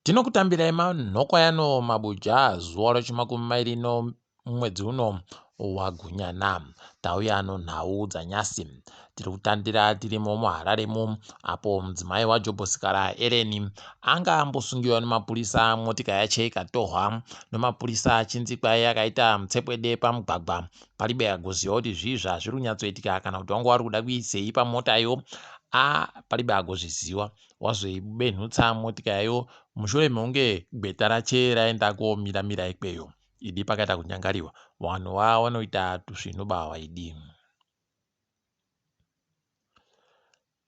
Tinokutambirai manhokwayano mabuja zuva rechimakumi mairi nomwedzi uno waGunyana. Tauya nonhau dzanyasi. Tiri kutandira tirimo muHarare mu apo mudzimai waJobho Sikhala Ellen anga ambosungiwa nemapurisa motika yache ikatohwa nemapurisa achinzi kwai akaita mutsepwede pamugwagwa. Paribe agoziva kuti zvii zvazviri kunyatsoitika kana kuti wanga wari kuda kuisei pamotayo. A paribe agozviziva. Wazoibenhutsa motika yayo mushure mekunge gweta rache raenda komira mira ikweyo. Idi pakaita kunyangariwa. Vanhu vanoita tusvinu bawa idi.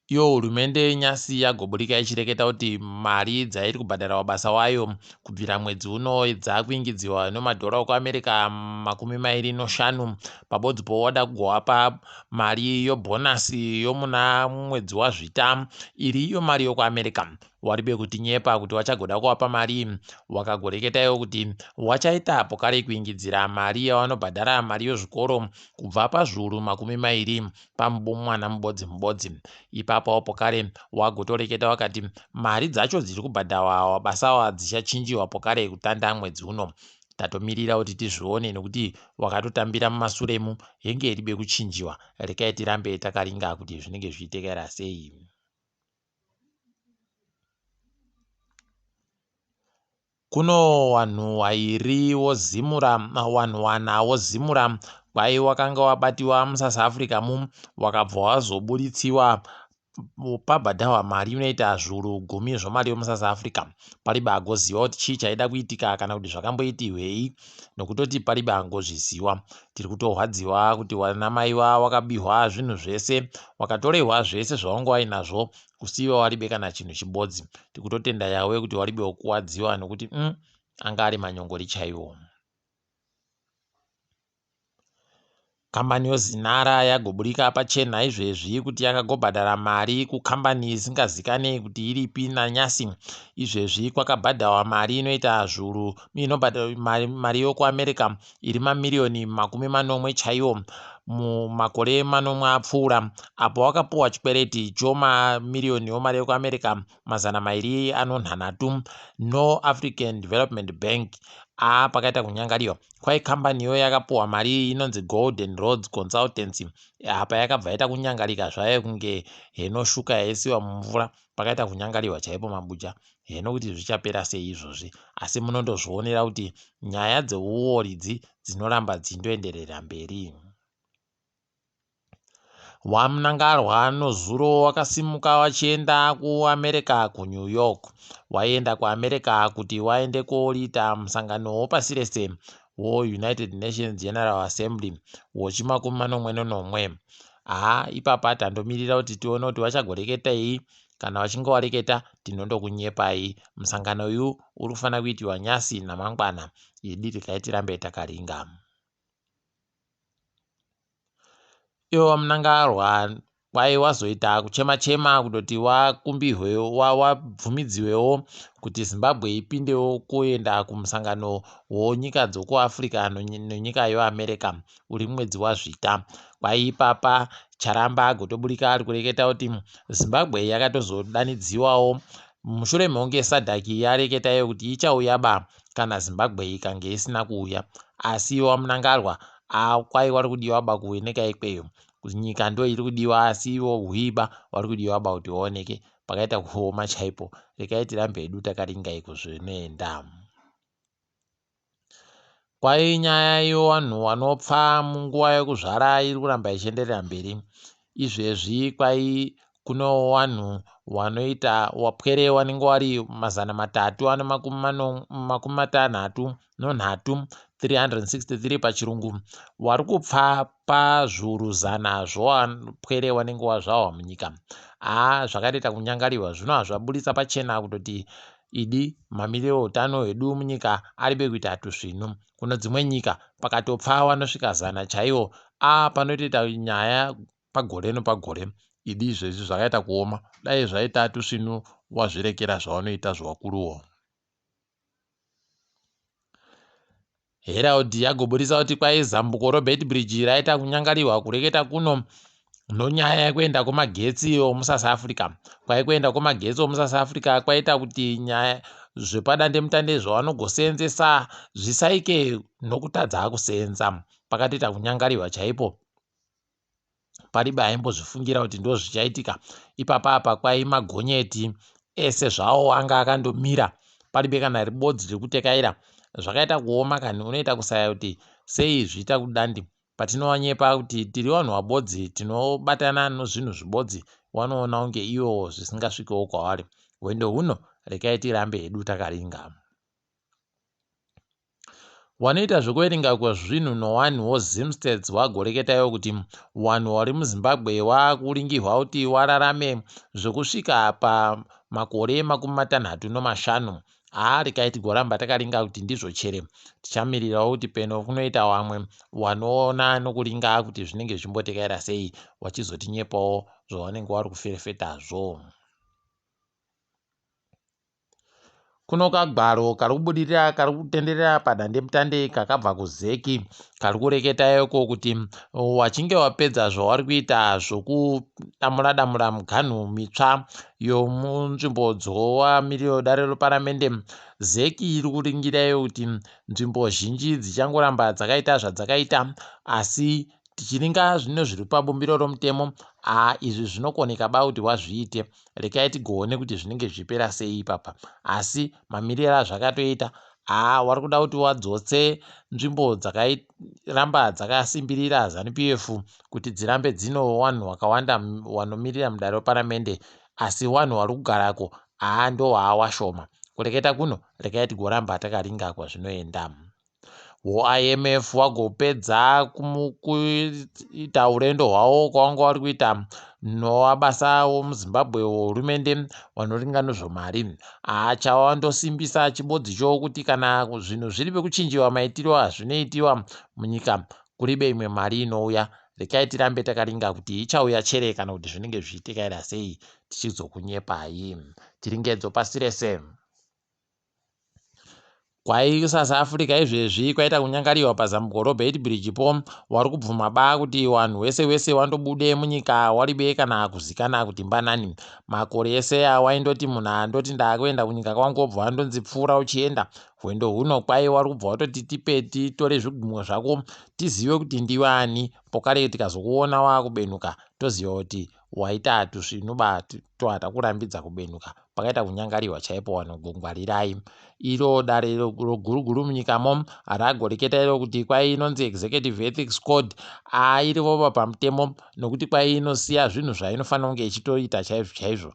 Iyo hurumende nyasi yagoburika ichireketa kuti mari dzairi kubhadhara mabasa wayo kubvira mwedzi uno dzakuingidziwa nemadhora okuAmerica 25 pabodzi powada kugowapa mari yobhonasi yomuna mwedzi waZvita iri iyo mari yokuAmerica. Waribe kutinyepa kuti wachagoda kuvapa mari wakagoreketaiwo kuti wachaita pokare kuingidzira mari yavanobhadhara mari yozvikoro kubva pazviuru 20 pamwana mubodzi mubodzi. Ipapo pokare wagotoreketa wakati mari dzacho dziri kubhadharwa wabasawa dzichachinjiwa pokare kutanda mwedzi uno. Tatomirira kuti tizvione nekuti wakatotambira mumasuremu henge iribe kuchinjiwa. Rekai tirambe takaringa kuti zvinenge zvichitekera sei. Kuno wanhu wairi wozimura wanhu wana wozimura kwai wakanga wabatiwa muSouth Africa mu wakabva wazoburitsiwa pabhadharwa mari inoita zviuru gumi zvemari yomuSouth Africa. Paribe agoziva kuti chii chaida kuitika kana kuti zvakamboitirwei nokutoti paribe angozviziva. Tiri kutorwadziwa kuti wanamaiwa wakabihwa zvinhu zvese wakatorehwa zvese zvawanga wainazvo kusiyiwa waribe kana chinhu chibodzi. Tikutotenda Yawe kuti waribe wokuwadziwa nokuti anga ari manyongori chaiwo. Kambani yoZinara yagoburika pachena izvezvi kuti yakagobhadhara mari kukambani isingazikane kuti iripi nanyasi. Izvezvi kwakabhadharwa mari inoita zviuru mari yokuAmerica iri mamiriyoni 70 chaiwo mumakore manomwe apfuura apo wakapuwa chikwereti chomamiriyoni omari yokuAmerica 203 noAfrican Development Bank. A pakaita kunyangariwa kwai kambaniyo yakapuwa mari inonzi Golden Roads Consultancy. Apa yakabva yaita kunyangarika zvayo kunge heno shuka yaisiwa mumvura. Pakaita kunyangariwa chaipo mabuja heno kuti zvichapera sei izvozvi, asi munondozvionera kuti nyaya dzeuoridzi dzinoramba dzindoenderera mberi. WaMnangagwa nozuro wakasimuka wachienda kuAmerica kuNew York. Waienda kuAmerica kuti waende koita musangano wopasi rese woUnited Nations General Assembly wechimakumi manomwe nenomwe. Haa ipapa tandomirira kuti tione kuti vachagoreketei. Kana vachinge wareketa tinondokunyepai. Musangano uyu uri kufanira kuitiwa nyasi namangwana. Idi regai tirambe takaringa. Ivo vaMnangagwa kwai wazoita kuchema chema kutoti wakumbirwe wabvumidziwewo kuti Zimbabwe ipindewo kuenda kumusangano wonyika dzokuAfrica nenyika yoAmerica uri mwedzi waZvita. Kwai ipapa Charamba agotoburika ari kureketa kuti Zimbabwe yakatozodanidziwawo mushure mekunge SADC yareketa iyo kuti ichauya ba kana Zimbabwe ikange isina kuuya. Asi ivo vaMnangagwa kwai wari kudiwa ba kuoneka ikweyo. Nyika ndo iri kudiwa asi ivo hwiba wari kudiwa ba kuti waoneke. Pakaita kuoma chaipo. Rekai tirambe hedu takaringa iko zvinoenda. Kwai nyaya yevanhu vanopfa munguva yekuzvara iri kuramba ichienderera mberi. Izvezvi kwai kuno vanhu vanoita wapwere vanenge vari 363 363 pachirungu vari kupfa pazviuru zana zvowapwere vanenge wazvarwa munyika. Haa zvakatoita kunyangariwa zvino hazvaburitsa pachena kutoti idi mamiriro eutano hwedu munyika aribe kuita tusvinu. Kuno dzimwe nyika pakatopfa vanosvika 100 chaiwo a panotoita nyaya pagore nopagore. Idi izvezvi zvakaita kuoma dai zvaita tusvinu wazvirekera zvavanoita zvakuruwo. Herald yagoburisa kuti kwai zambuko roBeitbridge raita kunyangariwa kureketa kuno nonyaya yekuenda kwemagetsi omuSouth Africa. Kwai kuenda kwemagetsi omuSouth Africa kwaita kuti nyaya zvepadandemutande zvawanogoseenzesa zvisaike nokutadza kuseenza. Pakatoita kunyangariwa chaipo. Paribe aimbozvifungira kuti ndozvichaitika. Ipapa apa kwai magonyeti ese zvawo anga akandomira paribe kana ribodzi riri kutekaira. Zvakaita kuoma kani unoita kusaya kuti sei zviita kudandi. Patinovanyepa kuti tiri vanhu vabodzi tinobatana nozvinhu zvibodzi wanoona kunge ivo zvisingasvikewo kwavari. Hwendo huno rekai tirambe hedu takaringa. Wanoita zvekuverenga kwezvinhu nowanhu woZimstats wagoreketaiwo kuti wanhu wari muZimbabwe wakuringihwa kuti wararame zvekusvika pamakore 35. Haa rekai tigoramba takaringa kuti ndizvo chere. Tichamirirawo kuti peno kunoita wamwe wanoona nokuringa kuti zvinenge zvichimbotekaira sei wachizotinyepawo zvawanenge wari kuferefetazvo. Kuno kagwaro kari kubudirira kari kutenderera padandemutande kakabva kuZEC kari kureketa iko kuti wachinge wapedza zvawari kuita zvokudamura damura miganhu mitsva yomunzvimbo dzowamiriro dare reparamende ZEC iri kuringira iyo kuti nzvimbo zhinji dzichangoramba dzakaita zvadzakaita asi tichiringa zvino zviri pabumbiro romutemo aa izvi zvinokoneka ba kuti wazviite rekai tigoone kuti zvinenge zvichipera sei ipapa asi mamiriro azvakatoita haa wari kuda kuti wadzotse nzvimbo dzakaramba dzakasimbirira zanu pf kuti dzirambe dzino wanhu wakawanda wanomirira mudare weparamende asi wanhu wari kugarako haa ndo waawashoma kureketa kuno rekai tigoramba takaringa kwazvinoenda. WoIMF wagopedza kuita urendo hwavo kwavanga vari kuita nowabasa womuZimbabwe wohurumende wanoringa nezvemari. Achawandosimbisa chibodzi chokuti kana zvinhu zviri pekuchinjiwa maitiro azvinoitiwa munyika kuribe imwe mari inouya. Rekai tirambe takaringa kuti ichauya chere kana kuti zvinenge zvichitekaira sei tichizokunyepai. Tiringedzo pasi rese. Kwai South Africa izvezvi kwaita kunyangariwa pazambuko roBeitbridge po wari kubvuma ba kuti wanhu wese wese wandobude munyika waribe kana kuzikana kuti mbanani. Makore ese awaindoti munhu andoti ndakuenda kunyika kwangu obva wandonzi pfuura uchienda hwendo huno kwai wari kubva watoti tipe titore zvigumwe zvako tizive kuti ndiwe ani pokare tikazokuona wakubenuka toziva kuti waita tusvinu ba tohatakurambidza kubenuka pakaita kunyangariwa chaipo wanhu ngwarirai iro dare roguruguru munyikamo ragoreketa iro kuti kwai inonzi executive ethics code airivoba pamutemo nokuti kwai inosiya zvinhu zvainofanira kunge ichitoita chaizvo chaizvo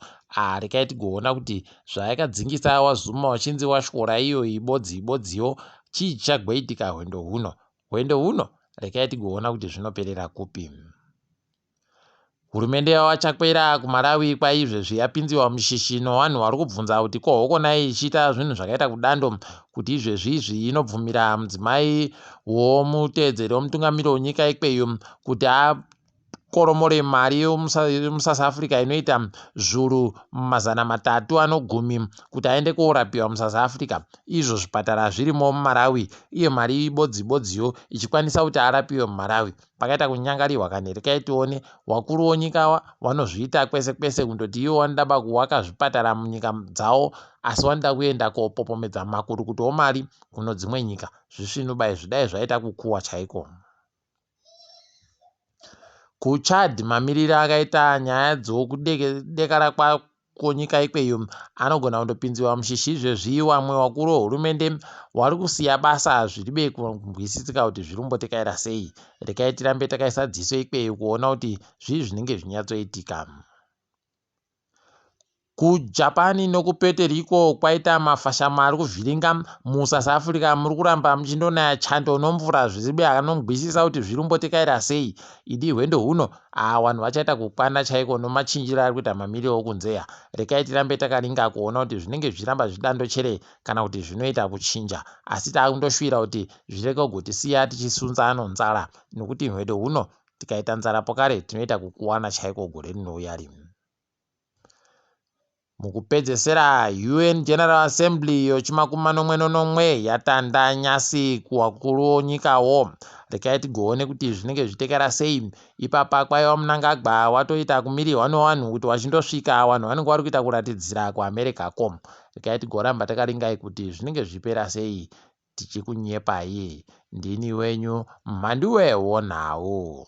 rekai tigoona kuti zvayakadzingisa wazuma wachinzi wasvora iyo ibodzi ibodziyo chii chichagoitika hwendo huno hwendo huno rekai tigoona kuti zvinoperera kupi. Hurumende yaVaChakwera kuMalawi kwaizvezvi yapinziwa mushishi novanhu vari kubvunza kuti ko hokonai ichiita zvinhu zvakaita kudando kuti izvezvi izvi inobvumira mudzimai womuteedzeri womutungamiri wenyika ikweyo kuti akoromore mari yomuSouth Africa inoita zvuru 310 kuti aende korapiwa muSouth Africa izvo zvipatara zvirimo muMalawi iyo mari ibodzi bodziyo ichikwanisa kuti arapiwe muMalawi. Pakaita kunyangarirwa kani rekai tione wakuru wonyika wanozviita kwese kwese kundoti iwo wanoda ba kuwaka zvipatara munyika dzawo asi wanoda kuenda kopopomedza makurukuto omari kuno dzimwe nyika zvisvinu ba izvi dai zvaita kukuwa chaiko. KuChad mamiriro akaita nyaya dzokudekara konyika ikweyo anogona kundopinziwa mushishi izvezvi wamwe wakuru wehurumende wari kusiya basa zviribe kunzwisisika kuti zviri kumbotekaira sei rekai tirambe takaisa dziso ikweyo kuona kuti zvii zvinenge zvinyatsoitika. KuJapan nekuPuerto Rico kwaita mafashamo ari kuvhiringa. MuSouth Africa muri kuramba muchindonaya chando nomvura zvisibe anonzwisisa kuti zviri kumbotekaira sei. Idi hwendo huno haa vanhu vachaita kukwana chaiko nomachinjiro ari kuita mamiriro okunzeya. Rekai tirambe takaringa kuona kuti zvinenge zvichiramba zvichidando chere kana kuti zvinoita kuchinja. Asi takundoshuvira kuti zvirege kugotisiya tichisunza nonzara nokuti hwendo huno tikaita nzara pokare tinoita kukuwana chaiko gore rinouya rimwe. Mukupedzesera, UN General Assembly yochimakumi manomwe nonomwe yatanda nyasi kuwakuru wonyikawo. Rekai tigoone kuti zvinenge zvichitekera sei. Ipapa kwaiva Mnangagwa watoita kumirirwa nevanhu kuti wachindosvika vanhu vanenge vari kuita kuratidzira kuAmerica ko. Rekai tigoramba takaringai kuti zvinenge zvichipera sei tichikunyepai. Ndini wenyu Mhanduwe wonhau.